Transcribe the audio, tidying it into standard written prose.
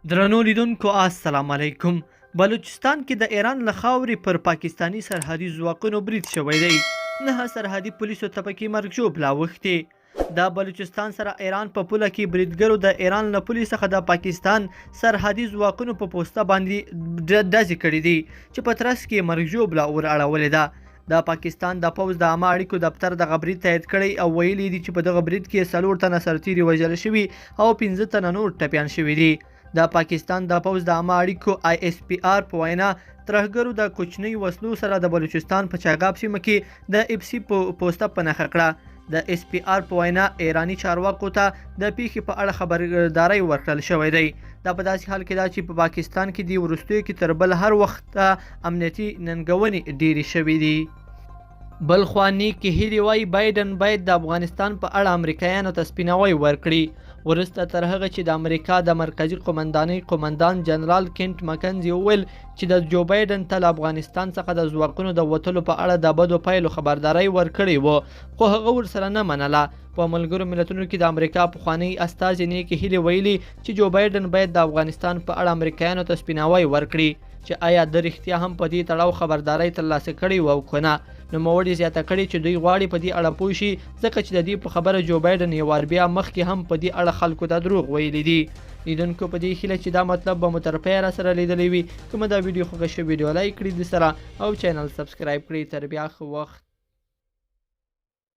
درنو لیدونکو السلام علیکم. بلوچستان کې د ایران له خاورې پر پاکستاني سرحدي ځواکونو برید شوی دی. 9 سرحدي پولیسو ته پکې مرګ ژوبله اوښتې. د بلوچستان سره ایران په پوله کې بریدګرو د ایران له پولې څخه د پاکستان سرحدي ځواکونو په پوسته باندې ډزې کړې دي چې په ترڅ کې مرګ ژوبله ور اړولې ده. د پاکستان د پوځ د عامه اړیکو دفتر دغه برید تایید کړی او ویلي دي چې په دغه برید کې 4 تنه سرتیري وژل شوي او 5 تنه نور ټپیان شوي دي. د پاکستان د پوځ د عامه اړیکو آی اس پي آر په وینا، ترهګرو د کوچنیو وسلو سره د بلوچستان په چاګاب سیمه کې د اف سي پوسته په نښه کړه. د اس پي آر په وینا، ایراني چارواکو ته د پیښې په اړه خبرداری ورکړل شوی دی. دا په داسې حال کې ده چې په پاکستان کې د وروستیو کې تر بل هر وخت امنیتي ننګونې ډېرې شوې دي. بلخوا نیکي هیلي وایي بایډن باید د افغانستان په اړه امریکایانو ته سپیناوی ورکړي. وروسته تر هغه چې د امریکا د مرکزي قومندانۍ قومندان جنرال کینټ مکنزي وویل چې د جو بایډن ته له افغانستان څخه د ځواکونو د وتلو په اړه د بدو پایلو خبرداری ورکړی و، خو هغه ورسره نه منله. په ملګرو ملتونو کې د امریکا پخوانۍ استازې نیکي هیلي ویلي چې جو بایډن باید د افغانستان په اړه امریکایانو ته سپیناوی ورکړي چې آیا د رښتیا هم په دې تړاو خبرداری ترلاسه کړی و او که نه. نوموړي زیاته کړې چې دوی غواړي په دې اړه پوه شي، ځکه چې د دې په خبره جو بایډن یو وار بیا مخکې هم په دې اړه خلکو ته دروغ ویلي دي. لیدونکو په دې هیله چې دا مطلب به مو تر پایه را سره لیدلی وي. که مو دا ویډیو خوښه شوه، ویډیو لایک کړئ د سره او چینل سبسکرایب کړئ. تر بیا ښه وخت.